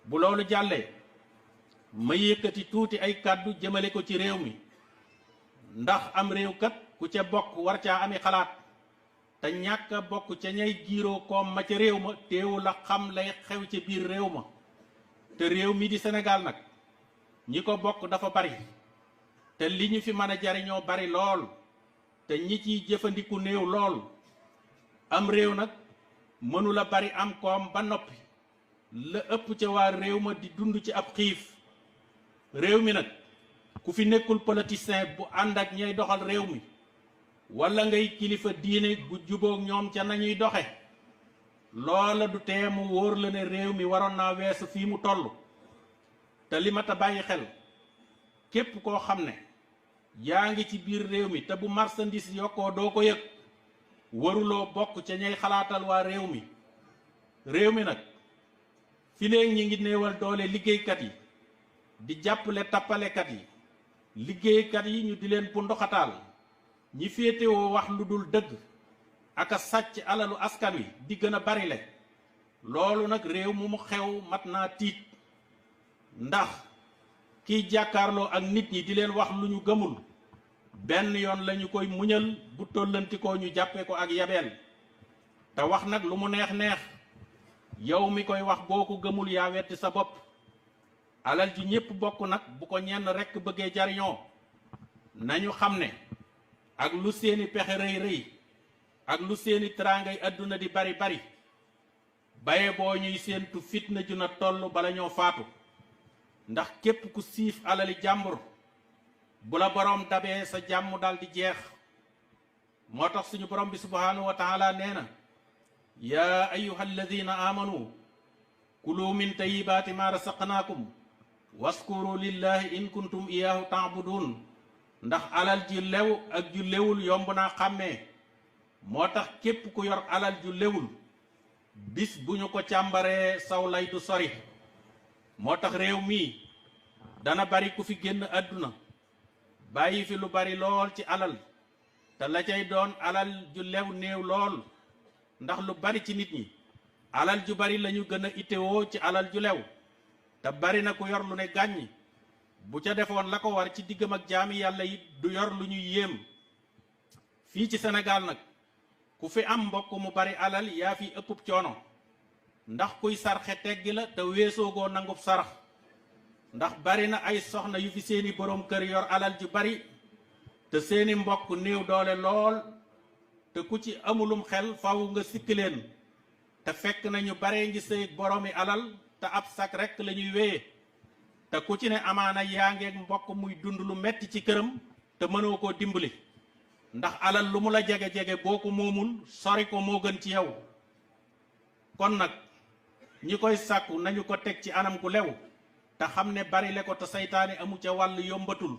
bu loolu jàllee ma yëkkati tuuti ay kàddu jëmale ko ci réew mi ndax am réew kat ku ca bokk war caa ami xalaat te ñàkk a bokk ca ñay giiroo koom ma ca réew ma teewu la xam lay xew ca biir réew ma te réew mi di Sénégal nag ñi ko bokk dafa bari te li ñu fi mën a jariñoo bari lool te ñi ciy jëfandiku néew lool am réew nag mënula bari am koom ba noppi la ëpp ca waa réew ma di dund ci ab xiif réew mi nag ku fi nekkul politicien bu ànd ak ñay doxal réew mi wala ngay kilifa diine gu jubóog ñoom ca nañuy doxe loola du tee mu wóor la ne réew mi waroon naa weesu fii mu toll te li mat a bàyyi xel képp koo xam ne yaa ngi ci biir réew mi te bu marchandise yokkoo doo ko yëg waruloo bokk ca ñay xalaatal waa réew mi réew mi nag fi léegi ñi ngi néewal doole liggéeykat yi di jàppale tappalekat yi liggéeykat yi ñu di leen bu ndoxataal ñi féetewoo wax lu dul dëgg ak a sàcc alalu askan wi di gën a bari le loolu nag réew mu xew mat naa tiit ndax kiy jàkkaarloo ak nit ñi di leen wax lu ñu gëmul benn yoon lañu koy muñal bu tollantikoo ñu jàppe ko ak yabeel te wax nag lu mu neex neex yow mi koy wax boo ko gëmul yaa wetti sa bopp alal ji ñépp bokk nag bu ko ñenn rekk bëggee jariñoo nañu xam ne ak lu seeni pexe rëy rëy ak lu seeni teraangay àdduna di bari bari baye boo ñuy séentu fitna ju na toll bala ñoo faatu ndax képp ku siif alali jàmbur bu la boroom dabee sa jàmm dal di jeex moo tax suñu borom bi subhaanahu wa taala nee na yaa ayyuha alladina amanu kulu min tayibaati ma rasaqnaakum waskuru lillahi in kuntum iyaahu taabudun ndax alal ji lew ak ju lewul yomb naa xàmmee moo tax képp ku yor alal ju lewul bis bu ñu ko càmbaree saw lay du sori moo tax réew mii dana bari ku fi génn àdduna bàyyi fi lu bari lool ci alal te la cay doon alal ju lew néew lool ndax lu bari ci nit ñi alal ju bari lañu gën a itewoo ci alal ju lew te bari na ku yor lu ne gàññi bu ca defoon la ko war ci diggam ak jaami yàlla yi du yor lu ñuy yéem fii ci Sénégal nag ku fi am mbokk mu bari alal yaa fi ëppub coono ndax kuy sarxe teggi la te weesoogoo nangub sarax ndax bari na ay soxna yu fi seeni boroom kër yor alal ju bari te seeni mbokk néew doole lool te ku ci amulum xel faw nga sikk leen te fekk nañu baree ngi sëy boroomi alal te ab sak rekk lañuy wéye te ku ci ne amaana yaa ngeeg mbokk muy dund lu metti ci këram te mënoo koo dimbali ndax alal lu mu la jege-jege boo ko moomul sori ko moo gën ci yow kon nag ñi koy sàkku nañu ko teg ci anam gu lew te xam ne bari le ko te saytaane amu ca wàll yombatul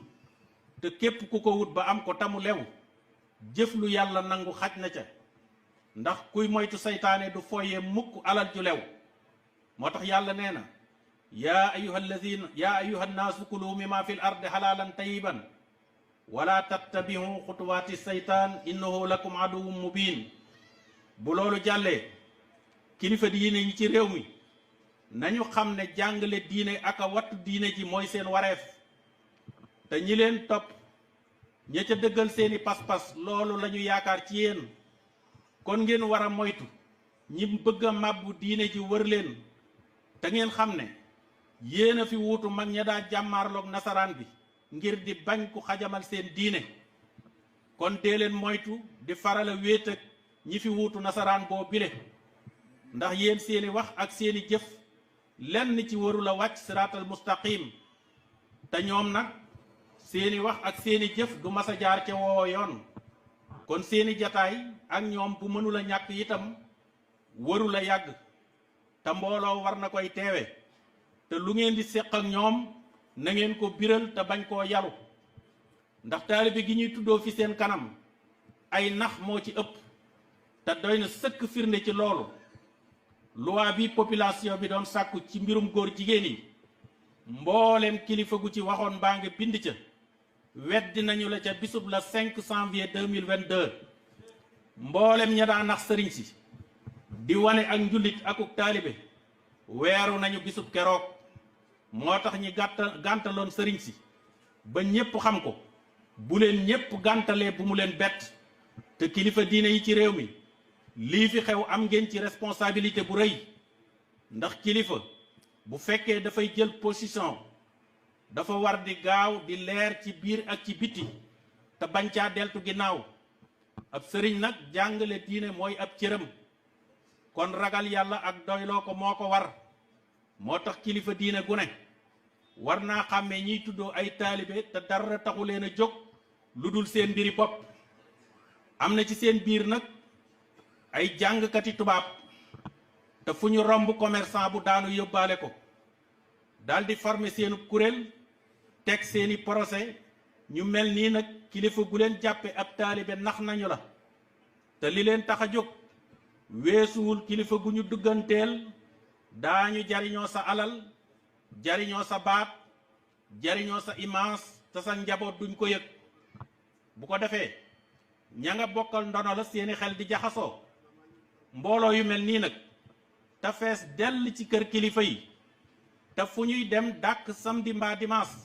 te képp ku ko wut ba am ko tamu lew jëf lu yàlla nangu xaj na ca ndax kuy moytu saytaane du foye mukk alal ju lew moo tax yàlla nee na yaa ayuha nnaasu kulu mimma fi l ardi halaalan tayiban wala tattabihu xutuwaati saytaan innahu lakum aduwwun mubin bu loolu jàllee kilifa diine ñi ci réew mi nañu xam ne jàngale diine ak a wattu diine ji mooy seen wareef te ñi leen topp ña ca dëggal seeni pas-pas loolu lañu yaakaar ci yéen kon ngeen war a moytu ñi bëgg a màbbu diine ji wër leen te ngeen xam ne yéen a fi wuutu mag ña daa jàmmaarloog nasaraan bi ngir di bañ ku xajamal seen diine kon dee leen moytu di farala wéet ak ñi fi wuutu nasaraan boo bile ndax yéen seeni wax ak seeni jëf lenn ci waru la wàcc siraatal mustaqim te ñoom nag seeni wax ak seeni jëf du mas a jaar ca woo yoon kon seeni jataay ak ñoom bu mënula ñàkk itam waru la yàgg te mbooloo war na koy teewe te lu ngeen di séq ak ñoom na ngeen ko biral te bañ koo yalu ndax taalibe gi ñuy tuddoo fi seen kanam ay nax moo ci ëpp te doy na sëkk firnde ci loolu loi bi population bi doon sàkku ci mbirum góor jigéen yi mboolem kilifa gu ci waxoon mbaa nga bind ca weddi nañu la ca bisub la 5 janvier 2022 mboolem ña daa nax sëriñ si di wane ak njullit akuk taalibe weeru nañu bisub keroog moo tax ñi gàntaloon sëriñ si ba ñépp xam ko bu leen ñépp gàntalee bu mu leen bett te kilifa diine yi ci réew mi lii fi xew am ngeen ci responsabilité bu rëy ndax kilifa bu fekkee dafay jël position dafa war di gaaw di leer ci biir ak ci biti te bañ caa deltu ginnaaw ab sëriñ nag jàngale diine mooy ab cëram kon ragal yàlla ak doyloo ko moo ko war moo tax kilifa diine gu ne war naa xàmmee ñiy tuddoo ay taalibe te dara taxu leen a jóg lu dul seen mbiri bopp am na ci seen biir nag ay jàngkati tubaab te fu ñu romb commerçant bu daanu yóbbaale ko daldi former seenu kuréel teg seeni procès ñu mel nii nag kilifa gu leen jàppe ab taalibe nax nañu la te li leen tax a jóg weesuwul kilifa gu ñu dugganteel daañu jariñoo sa alal jariñoo sa baat jariñoo sa image te sa njaboot duñ ko yëg bu ko defee ña nga bokkal ndono la seeni xel di jaxasoo mbooloo yu mel nii nag te fees dell ci kër kilifa yi te fu ñuy dem dàkk samedi mbaa dimanche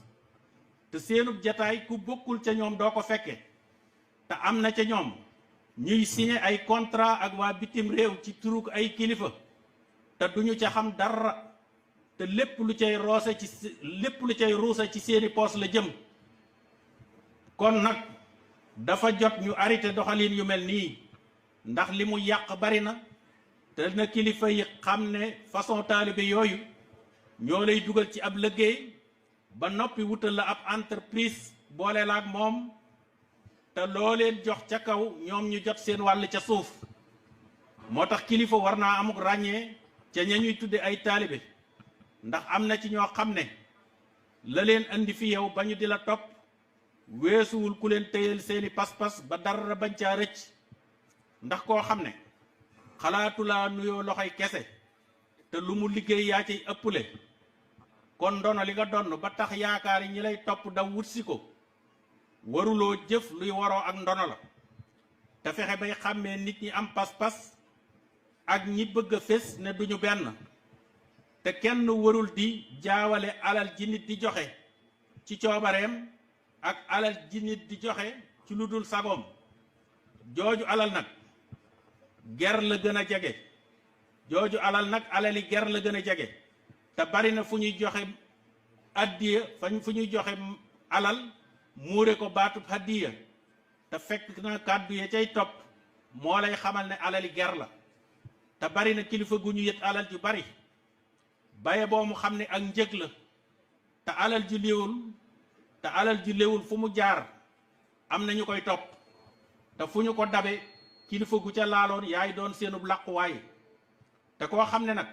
te seenub jataay ku bokkul ca ñoom doo ko fekke te am na ca ñoom ñuy signé ay contrat ak waa bitim réew ci turuk ay kilifa te duñu ca xam dara te lépp lu cay ruuse ci seeni poos la jëm kon nag dafa jot ñu arrêté doxalin yu mel nii ndax li mu yàq bari na te na kilifa yi xam ne façon taalibe yooyu ñoo lay dugal ci ab liggéey ba noppi wutal la ab entreprise boole la ak moom te loo leen jox ca kaw ñoom ñu jot seen wàll ca suuf moo tax kilifa war naa amuk ràññee ca ña ñuy tudde ay taalibe ndax am na ci ñoo xam ne la leen andi fi yow ba ñu di la topp weesuwul ku leen téyel seeni pas-pas ba dara bañ caa rëcc ndax koo xam ne xalaatu laa nuyoo loxoy kese te lu mu liggéey yaa ciy ëpple kon ndono li nga donn ba tax yaakaar yi ñi lay topp daw wutsi ko waruloo jëf luy waroo ak ndono la te fexe bay xàmmee nit ñi am pas-pas ak ñi bëgg a fés ne duñu benn te kenn warul di jaawale alal ji nit di joxe ci coobareem ak alal ji nit di joxe ci lu dul sagoom jooju alal nag ger la gën a jege jooju alal nag alali ger la gën a jege te bari na fu ñuy joxe addiya fu ñuy joxe alal muure ko baatub haddiya te fekk na kàddu ya cay topp moo lay xamal ne alali ger la te bari na kilifa gu ñu yët alal ju bari baye boo mu xam ne ak njëg la te alal ju léwul fu mu jaar am na ñu koy topp te fu ñu ko dabe kilifa gu ca laaloon yaay doon seenub làquwaay te koo xam ne nag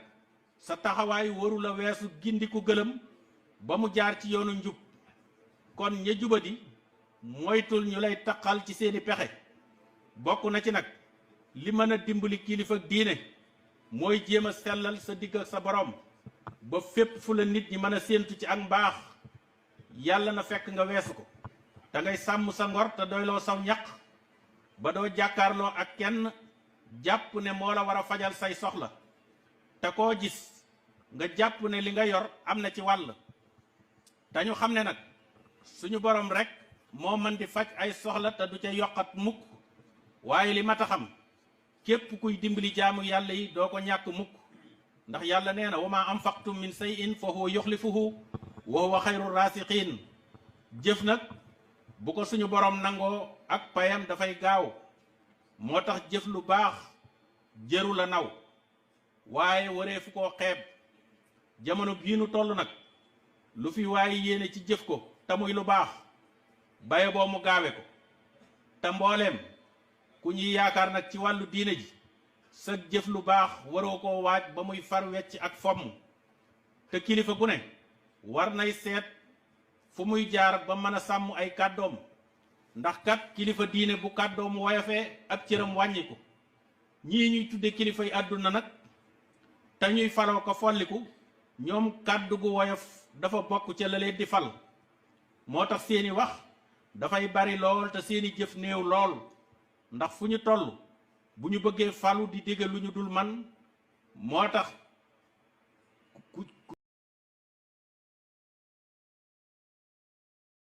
sa taxawaay waru la weesu gindi ku gëlëm ba mu jaar ci yoonu njub kon ña jubadi moytul ñu lay taqal ci seeni pexe bokk na ci nag li mën a dimbali kilifa diine mooy jéem a sellal sa digg ak sa borom ba fépp fu la nit ñi mën a séentu ci ak mbaax yàlla na fekk nga weesu ko te ngay sàmm sa ngor te doyloo saw ñaq ba doo jàkkaarloo ak kenn jàpp ne moo la war a fajal say soxla te koo gis nga jàpp ne li nga yor am na ci wàll te ñu xam ne nag suñu borom rek moo mën di faj ay soxla te du ca yokkat mukk waaye li mat a xam képp kuy dimbali jaamu yàlla yi doo ko ñàkk mukk ndax yàlla nee na wa ma anfaqtum min shay'in fa huwa yukhlifuhu wa huwa xayru raasiqiin jëf nag bu ko suñu borom nangoo ak payam dafay gaaw moo tax jëf lu baax jëru la naw waaye waree fu koo xeeb jamono bii nu toll nag lu fi waaye yéene ci jëf ko te muy lu baax baye boo mu gaawe ko te mbooleem ku ñuy yaakaar nag ci wàllu diine ji sa jëf lu baax waroo koo waaj ba muy far wecc ak fomm te kilifa gu ne war nay seet fu muy jaar ba mën a sàmm ay kàddoom ndax kat kilifa diine bu kàddoom woyofee ab cëram wàññiku ñii ñuy tudde kilifa yi àdduna nag te ñuy faloo ko folliku ñoom kàddu gu woyof dafa bokk ca la leen di fal moo tax seeni wax dafay bari lool te seeni jëf néew lool ndax fu ñu toll bu ñu bëggee falu di digge lu ñu dul man moo tax